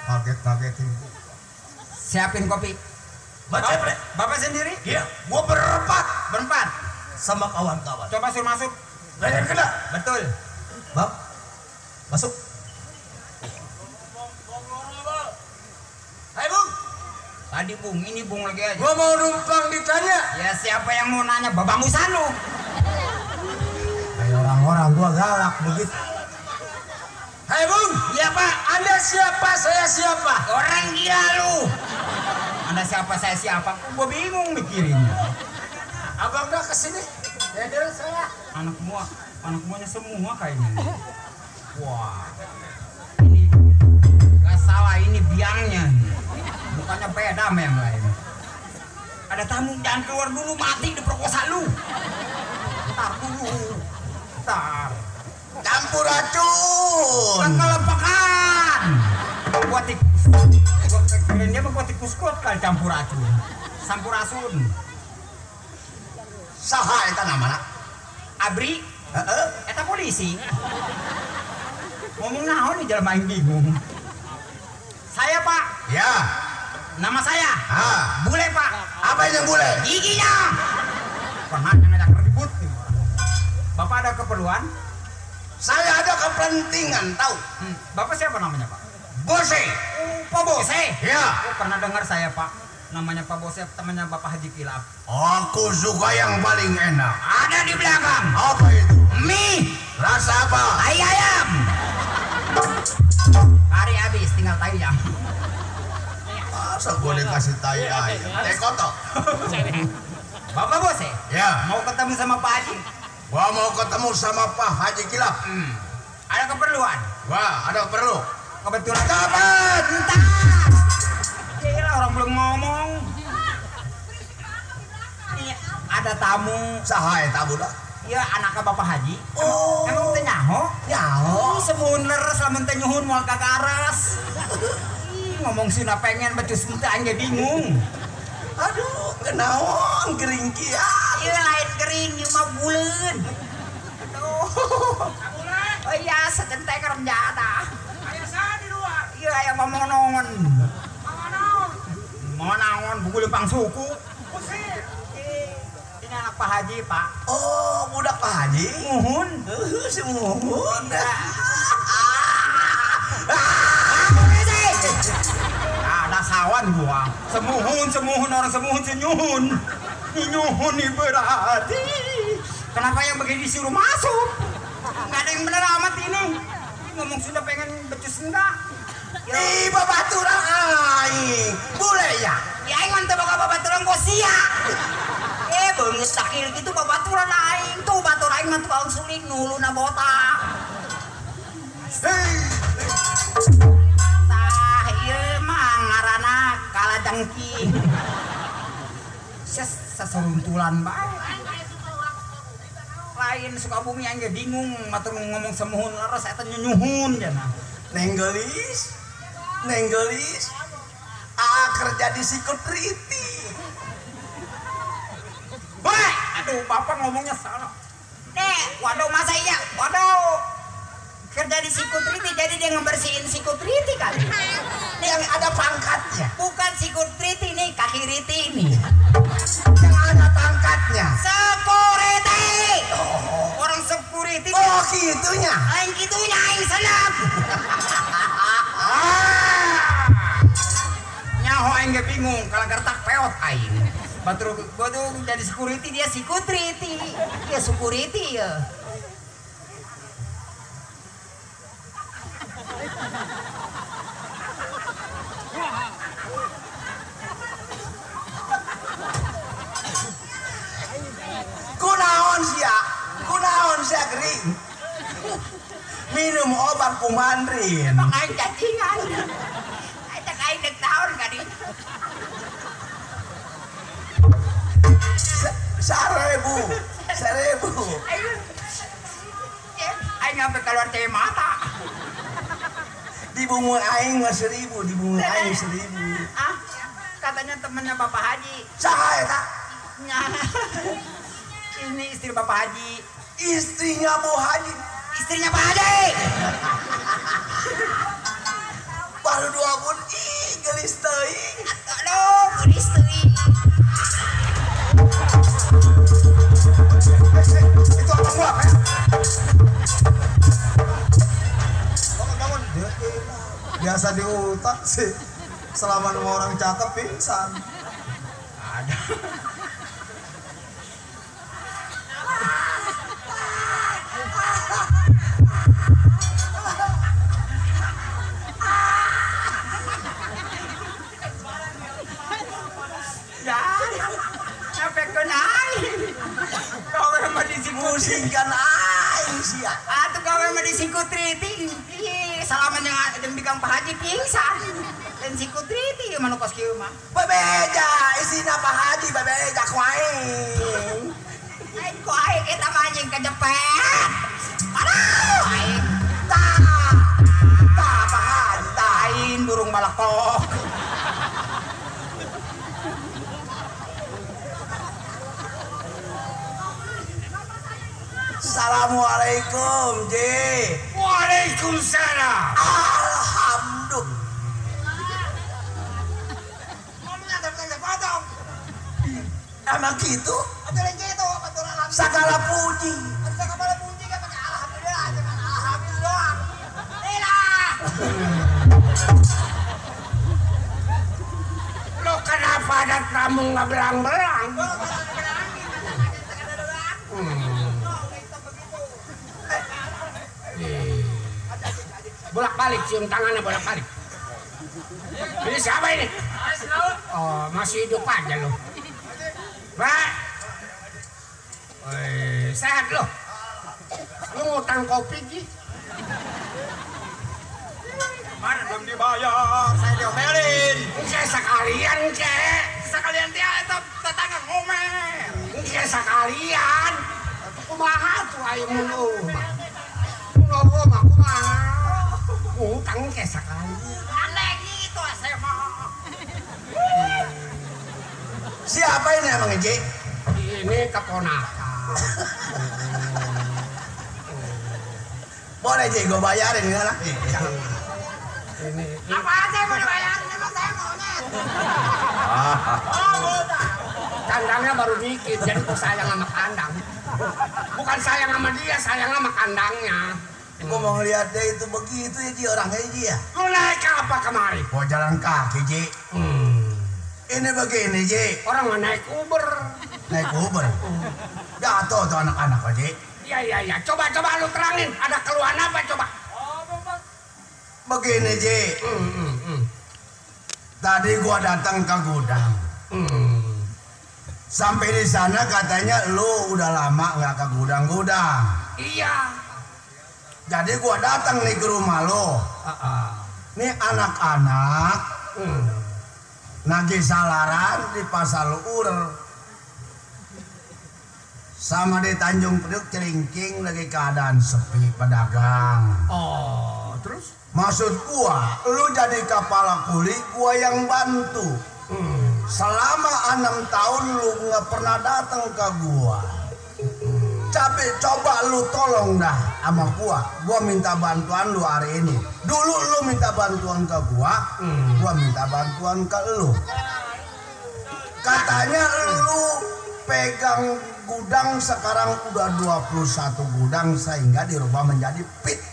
Kaget-kagetin. Siapin kopi. Bapak sendiri? Iya, gua berempat Sama kawan-kawan. Coba suruh masuk. banyak kena. Betul. Bang, masuk. Hai Bung. Tadi Bung, ini Bung lagi aja. Gua mau numpang ditanya. Ya siapa yang mau nanya? Babang Usan lu. Kayak orang-orang gua galak begitu. Hai Bung. Iya Pak. Anda siapa? Saya siapa? Orang gila lu. Anda siapa, saya siapa? Gua bingung mikirinnya. Abang dah kesini. Ya dia saya. Anak semuanya semua kayaknya. Wah. Ini gak salah, ini biangnya. Bukannya beda sama yang lain. Ada tamu, jangan keluar dulu, mati diperkosa lu. Ntar dulu. Ntar. Campur racun. Kelepakan. Buat tikus. Keren dia buat tikus kuat kali campur racun. Sampurasun. Saha eta namana? Abri. Eta polisi. Ngomong naon nih jelema yang bingung. Saya Pak. Ya. Nama saya. Bule Pak. Apa yang bule? Giginya. Pernah ngajak ribut. Bapak ada keperluan? Saya ada kepentingan tahu. Bapak siapa namanya Pak? Bose. Pak Bose. Ya. Pernah dengar saya Pak. Namanya Pak Bose, temannya Bapak Haji Kilap. Aku suka yang paling enak. Ada di belakang. Apa itu? Mie. Rasa apa? Tai ayam. Kari habis, tinggal tai ayam. Masa gue dikasih tai ayam? Teh kotok. Bapak Bose. Ya. Mau ketemu sama Pak Haji. Gua mau ketemu sama Pak Haji Kilap. Ada keperluan. Wah, ada perlu. Kebetulan. Kapan? Entar. Gila, orang belum ngomong. Iya, ada tamu. Saha eta budak? Iya, anaknya Bapak Haji. Oh. Emang teh nyaho? Nyaho. Semun leres lamun teh nyuhun moal kagaras. Ngomong sina pengen becus teh aing bingung. Aduh, kenaon kering kia. Iya, lain kering ieu mah buleun. Aduh. Oh iya, secentek renjana. Aya saha di luar? Iya, aya momongon. Momongon bugul pang suku. Usir. Ini anak Pak Haji, Pak. Oh, budak Pak Haji. Muhun. Si Muhun. Ada sawan gua. Semuhun orang semuhun senyuhun. Nyuhun nih berarti. Kenapa yang begini disuruh masuk? Enggak ada yang bener amat ini. Ngomong sudah pengen becus enggak? Ih, babaturan aing. Boleh ya? Ya aing mantep boga babaturan kok sia. Beungeut takil gitu babaturan aing. Tuh batur aing mah tukang suling nuluna botak. Tah ieu mah ngaranna kalajengking. Sasuruntulan bae. Lain Sukabumi aing ge bingung matur ngomong semuhun leres eta nyunyuhun cenah. Neng Gelis. Kerja di security. Wah, aduh bapak ngomongnya salah. Waduh masa iya? Waduh. Kerja di security jadi dia ngebersihin security kali. Yang ada pangkatnya. Bukan security nih, kaki riti ini. Yang ada pangkatnya. Security. Orang security. Oh, gitunya. Lain gitunya aing senap. Nyaho aing ge bingung kalau gertak peot aing. Batur jadi security dia security. Ya security ya. Kunaon sia gering. Minum obat kumandrin. Emang aing cacingan. Aing aing dek tahun kadi. Seribu. Aing sampai keluar cewek mata. Di bunga aing mah 1000, di bunga aing 1000. Katanya temannya Bapak Haji. Saha eta? Ini istri Bapak Haji. Istrinya Bu Haji. Istrinya Pak Haji. baru 2 bulan gelis teuing. Aduh, gelis teuing. Itu apa gua kan? Bangun. Biasa di hutan sih. Selama sama orang cakep pingsan. Ada. Musikan aing sia. Atuh gawe mah di Sikutriti. Salaman yang dikang Pak Haji pingsan. Dan Sikutriti manu kos kieu mah. Bebeja isina Pak Haji bebeja ku aing. Aing ku aing eta mah anjing kejepet. Aduh aing. Ta Pak Haji ta Aing burung balakok. Assalamualaikum, Ji. Waalaikumsalam. Alhamdulillah. Emang gitu? Segala puji. Lo kenapa ada tamu nggak belang-belang? Bolak-balik, cium tangannya bolak-balik. Ini siapa ini? Oh, masih hidup aja lo. Pak, sehat lo. Lu ngutang kopi, Ji? Mana belum dibayar? Saya diomelin. Kayak sekalian, kek. Sekalian dia itu tetangga ngomel. Kayak sekalian. Kumaha tuh ayo mulu. Mulu mah kumaha. Ngutang kayak sekalian. Aneh gitu saya mah. Siapa ini emang, Ji? Ini keponakan. Boleh, Ji, gue bayarin enggak lah. Ini Apa aja yang mau dibayarin? Emang saya monyet. kandangnya baru dikit, jadi tuh sayang sama kandang. Bukan sayang sama dia, sayang sama kandangnya. Gue mau ngeliat dia itu begitu ya, Ji, orangnya, Ji, ya. Lu naik apa kemari? Mau jalan kaki, Ji. Ini begini, Ji. Orang mah naik Uber. Naik Uber. Jatuh tuh anak-anak, Ji. Iya. Coba lu terangin, ada keluhan apa coba? Begini, Ji. Tadi gua datang ke gudang. Sampai di sana katanya lu udah lama nggak ke gudang-gudang. Iya. Jadi gua datang nih ke rumah lo. Nih anak-anak nagih salaran di Pasar Luhur. Sama di Tanjung Priok Celingking lagi keadaan sepi pedagang. Oh, terus? Maksud gua, lu jadi kepala kuli, gua yang bantu. Selama 6 tahun lu nggak pernah datang ke gua. Tapi coba lu tolong dah sama gua minta bantuan lu hari ini. Dulu lu minta bantuan ke gua minta bantuan ke lu. Katanya lu pegang gudang sekarang udah 21 gudang sehingga dirubah menjadi pit.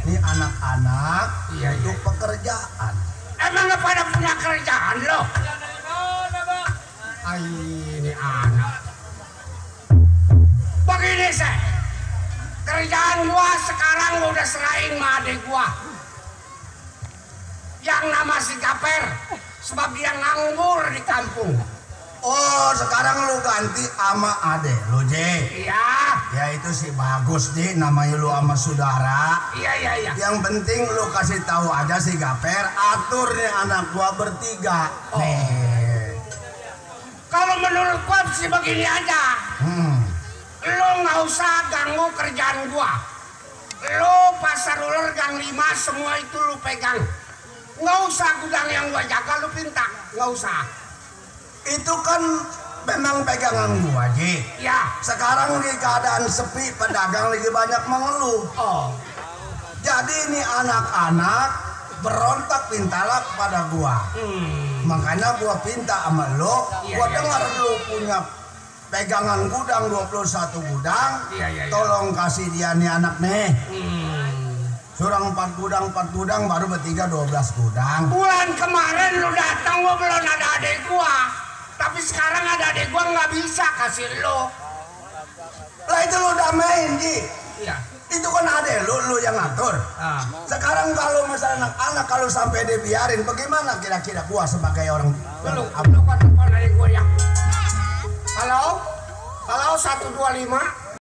Ini anak-anak itu pekerjaan. Emang nggak pada punya kerjaan lo? Ini anak. Begini sih, kerjaan gua sekarang gua udah serahin sama adik gua. Yang nama si Gaper, sebab dia nganggur di kampung. Oh, sekarang lu ganti sama adek lu, Ji. Iya. Ya itu sih bagus, Ji. Namanya lu sama saudara. Iya. Yang penting lu kasih tahu aja si Gaper, atur nih anak gua bertiga. Nih. Kalau menurut gua sih begini aja. Lu nggak usah ganggu kerjaan gua. Lu Pasar Ular Gang 5 semua itu lu pegang. Nggak usah gudang yang gua jaga lu pinta. Nggak usah. Itu kan memang pegangan gua, Ji. Ya. Sekarang di keadaan sepi, pedagang lagi banyak mengeluh. Oh. Jadi ini anak-anak berontak pintalah pada gua. Makanya gua pinta sama lo, gua dengar lo punya pegangan gudang 21 gudang. Tolong kasih dia nih anak nih. Surang 4 gudang baru bertiga 12 gudang. Bulan kemarin lu datang gua belum ada adik gua. Tapi sekarang ada adik gua nggak bisa kasih lo. Lah itu lo damain, Ji. Iya. Itu kan adek lu yang ngatur. Sekarang kalau misalnya anak kalau sampai dibiarin, bagaimana kira-kira gua sebagai orang? Lu kan telepon adik gua ya. Halo? Halo 125?